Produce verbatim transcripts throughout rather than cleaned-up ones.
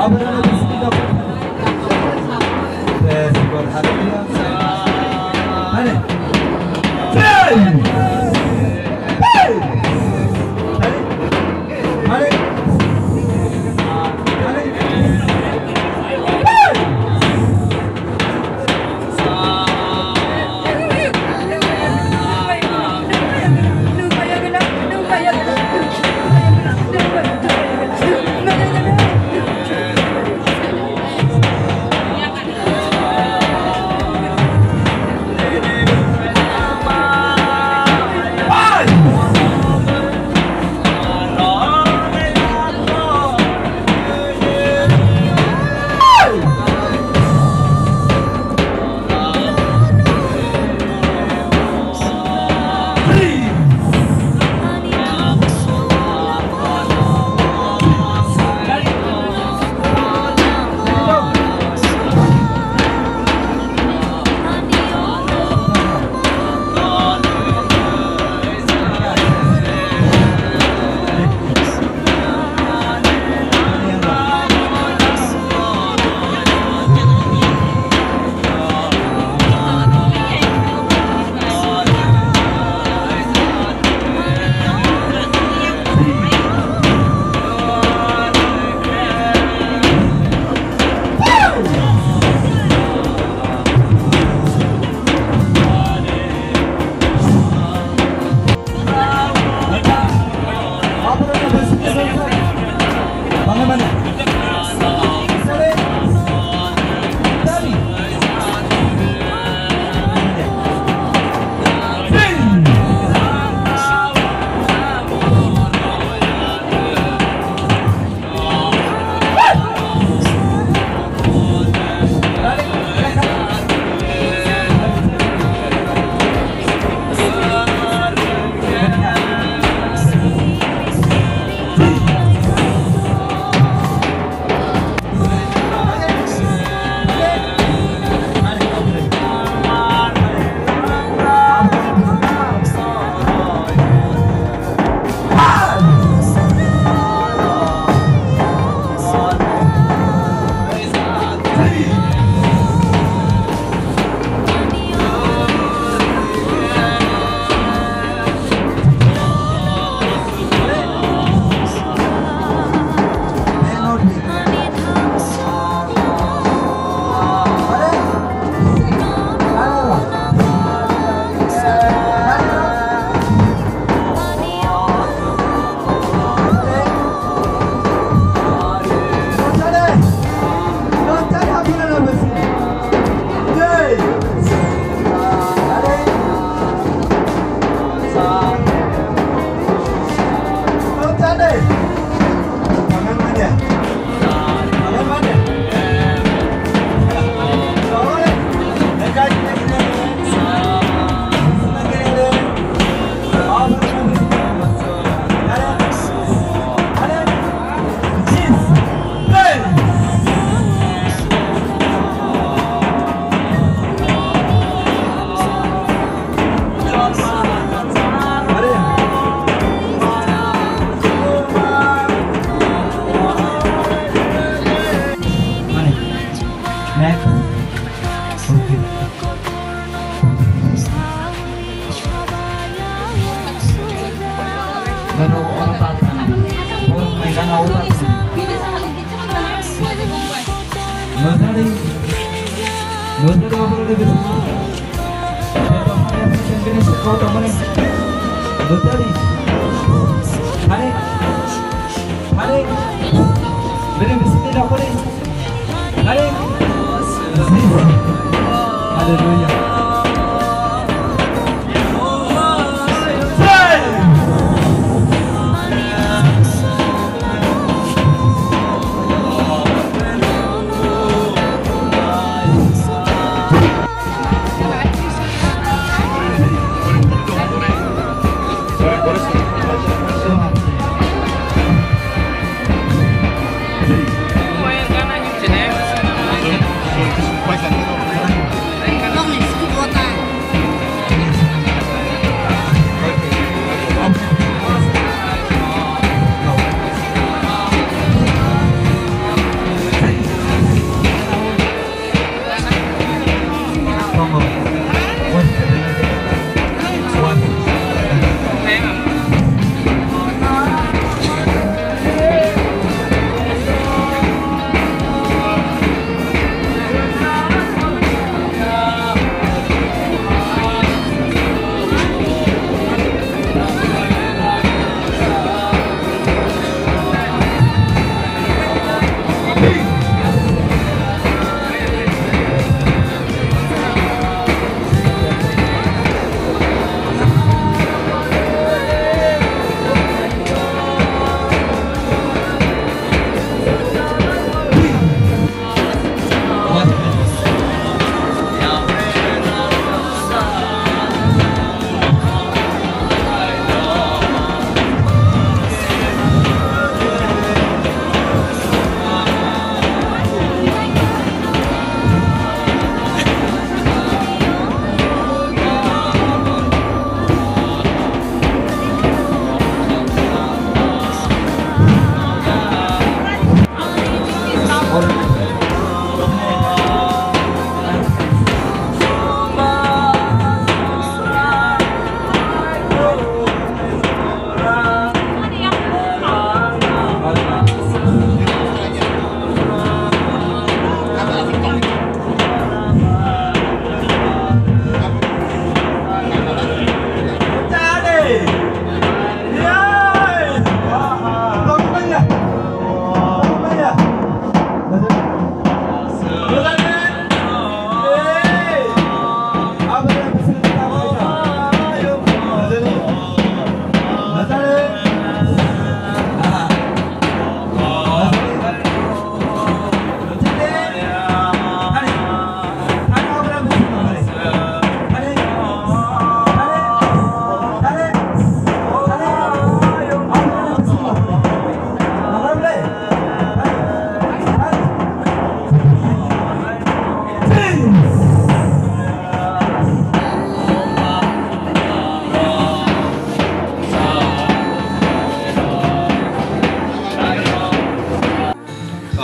Praise God, hallelujah. Hallelujah. Hey! Hey! Hallelujah. Hallelujah. Hey! Next. Okay. Gana oro ta thani. Borok nai gana oro ta thani. Notari. Notari oboroni bising. Notari. Thani. Thani. Bini bising ni nokori. Hallelujah.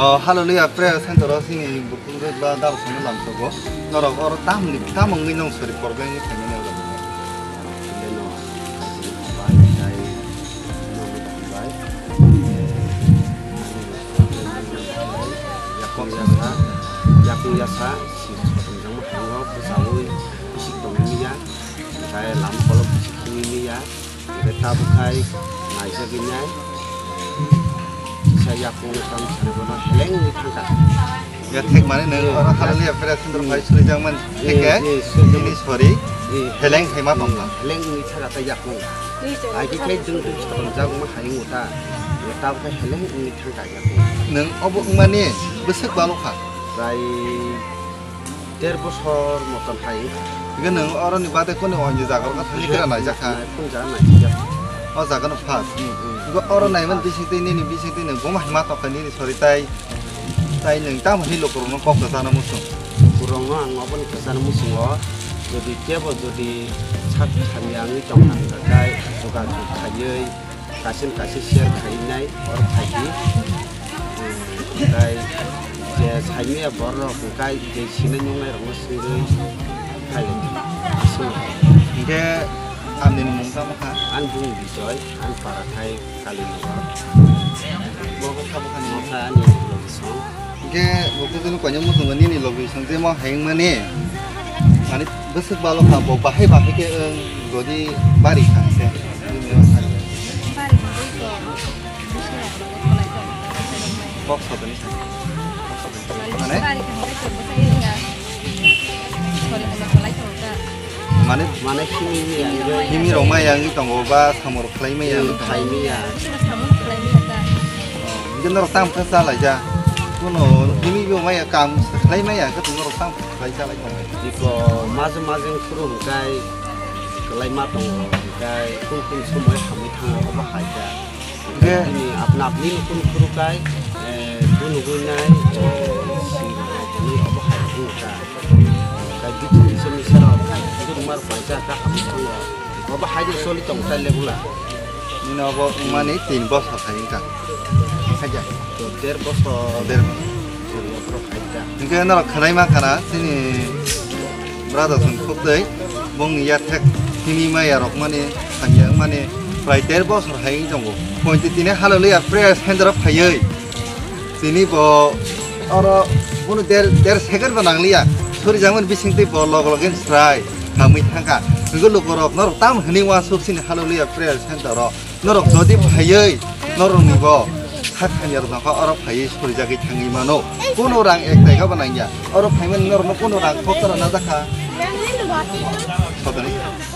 Oh, Hallelujah Prayer Center o sini bukur ba dal sini lam sogo. Norok oro tam ni tam wngwi nong sori problem ni thani nang. Yakung yasa, yakung yasa, si sotongjang ma hango, bwsaui, bisik tongwi ya, tei lam kolok bisik tongwi ya. Hingke tabuk hai naijagwi nai. Kisa yakung kam sari bono heleng wngwi thangkha. Ya, thik mani nang oro Hallelujah Prayer Center bai surijak man thik ke. Ini sorry. Heleng hai ma tongkha. Heleng wngwi thangkha tei yakung. Ai ki khai dung dung satongjak ma hai wngkha. Ya, tabuk hai heleng wngwi thangkha yakung. Nang obo wngmani bwswk balokha. Prai der bosor moton hai wngkha. Hingke nwng oroni bade kuni o jaga o thangwi kera naijakha? Phone jaga naijak. O jaga no first. Hmm, hmm. Hingke oro naiman bising twi nini bising twi nwng boma hai ma tongkha nini sori tai, tai nwng tamo hinwi lukurokno kok kwchana muchung? Lukurokno ang oboni kwchana muchungo, jodi kebo jodi sak hamya wngwi tongkha hwnkha khe jogajog khaiwi, kaisa kaisa share khainai oro phaidi. Tei je saimaya borok hwnkhe je sinai nuknai rokno swngwi phai. Hingke ani ni mung tamo kha? Ani bung Bijoy, ani para khai Kalinagar. Bo kha bo kha ni? Bo kha ani location. Hingke bo khe jono koinai muchungo nini location je mo hayung mani. Mani bwswk balo kha bo bahai bahai khe wng godi bari kha se. Nini o sari. Bari kha bui ko. Kok sodani sa. Mane? Mane? Mane simi ya. Himi rok maya wngwi tongo ba samung rok khlai maya wngwi tongo. Khlai maya. Oh, hingke norok tamo khe chalaija. Kuno himi bo maya kam khlai maya khe norok tamo khlai chalai tongo. Iko maje maje phuru hwnkhe kwlai ma tongo, hwnkhe kung kung somoi hamwi thango, obo hai khe. Hwnkhe bini apna apni nukung phuru kai, eh, bo nugui nai, eh, si hwnwi obo hai wngkha. Kai bithi bising ni sara, bini mar paisa kha hamwi thango. Obo hai de soli tong tai le bula. Nini obo wngmani tin bosor hai wngkha. Haja. To der bosor. Der bosor. Hingke norok khwnai mankha na, chini brother song khuk tei bongni yathek himi maya rok mani hamya wngmani prai der bosor hai wng tongo. Pointi tini Hallelujah Prayer Center o phaiwi tini bo oro bono der, der second bo nangliya. Surijakmani bising twi bo log log in srai hamwi thangkha. Hingke lukurok norok tam hwnwi uansuk chini Hallelujah Prayer Center o. Norok jodi phaiwi norokni bo Sak hamya rok nokha oro phaiwi surijagwi thangwi mano. Kuno rang ek taika bo nangya. Oro phaimani norokno kuno rang kok tara najakha. Sotoni.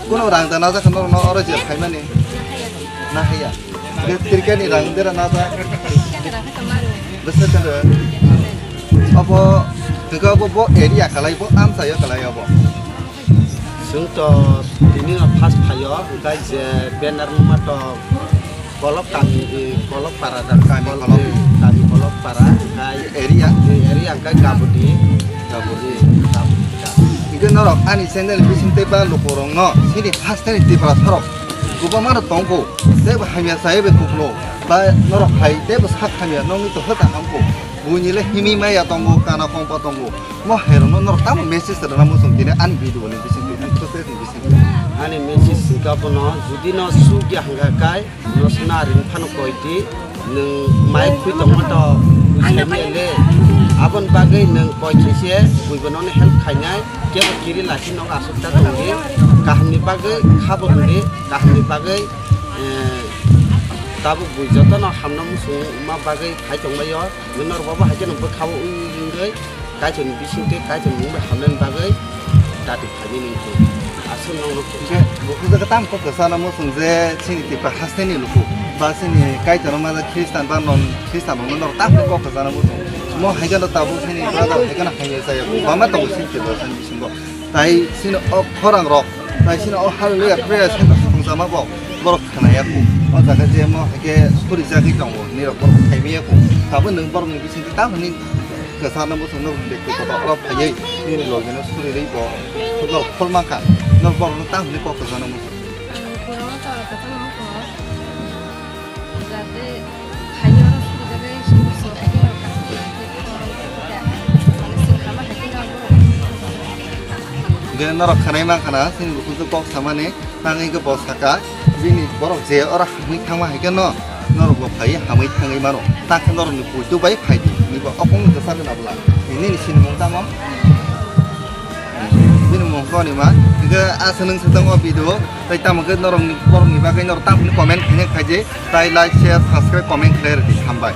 Kuno rang da najakha norokno oro je phaimani. Nahaya. Tirikani rang dera najak. Bese kare. Abo, tega abo bo area kalai bo amsa yo kalai abo. Chwng to tini no first phaio, hwnkhe je banner nukma to Kolok kami, eh, Kolok para da, kami Kolok. Kami Kolok para, hwnkhe area, eh, area hwnkhe Gabudi, Gabudi, Gabudi. Hwnkhe norok ani channel bising tei ba lukurokno sini first time Tripura sarok kubama no tongkho, tei bo hamya chaywi bai kuklo, ba norok hai tei bo sak hamya nongni to hota hamkho, buini le himi maya tongo, kana kongpa tongo, mo hai rokno norok tamo message rwna muchung tini ani video ni bising twi, ani process ni bising twi. Ani message singka bono, judi no sugya hwnkha kai, no sna ring phano koi di, nwng mai khui tongma to buisai le, aboni bagwi nwng koi khe se buibo nono help khainai, kebo kiri lasi nok asuk ta tong di, kaham ni bagwi khabo rw di, kaham ni bagwi, eh, tabuk bui joto no hamna muchung ma bagwi khai tong lai o, norok bo bo hai khe no bwkha o wi wi wngwi. Kaitorni bising tei Kaitorni mung bai hamnani bagwi dati phaini ningkhe aswk nokno khe. Hwnkhe bukhuk jaga tamo kok kwchana muchung je chini Tipra hasteni luku ba chini Kaitorno majak Khristan ba non Khristan rokno norok tamo kok kwchana muchung. Mo hai kheno tabuk chini brother hai kheno hamya chaya bama tongo chini Tipra hasteni bisingo. Tai chini o khorang rok, tai chini o hallelujah prayer center songchama bo borok khwnaya kho. O jaga je mo hai khe suri jagwi tongo, nirok borok khaimaya kho. Tabuk nwng borokni bising tamo hwnwi Kwchana muchungno bekti kotor oro phaiwi nini logino suri rwi bo norok phol mankha, norok borokno tamo hwnwi kok kwchana muchung. Ang kwrwngno chwla kwchana muchungo, jate phaio oro suri jagwi suri suri khe norok kaham khe khorang khe khe mane chwng hama hai khe norok borok. Hwnkhe norok khwnai mankha na chini bukhukjwk kok samani. Tangwi khe bo saka, bini borok je oro hamwi thangma hai khe no, norok bo phaiwi hamwi thangwi mano. Ta khe norokni puitu bai phai di, hwnwi bo okong ni kwchar gana bwla. Nini sinimung tamo? Bini mung koni ma? Hwnkhe aswk nwng se tongo video, tai tamo khe norokni borokni bagwi norok tamo hwnwi comment khaina khai di, tai like, share, subscribe, comment khlai rw di, hambai.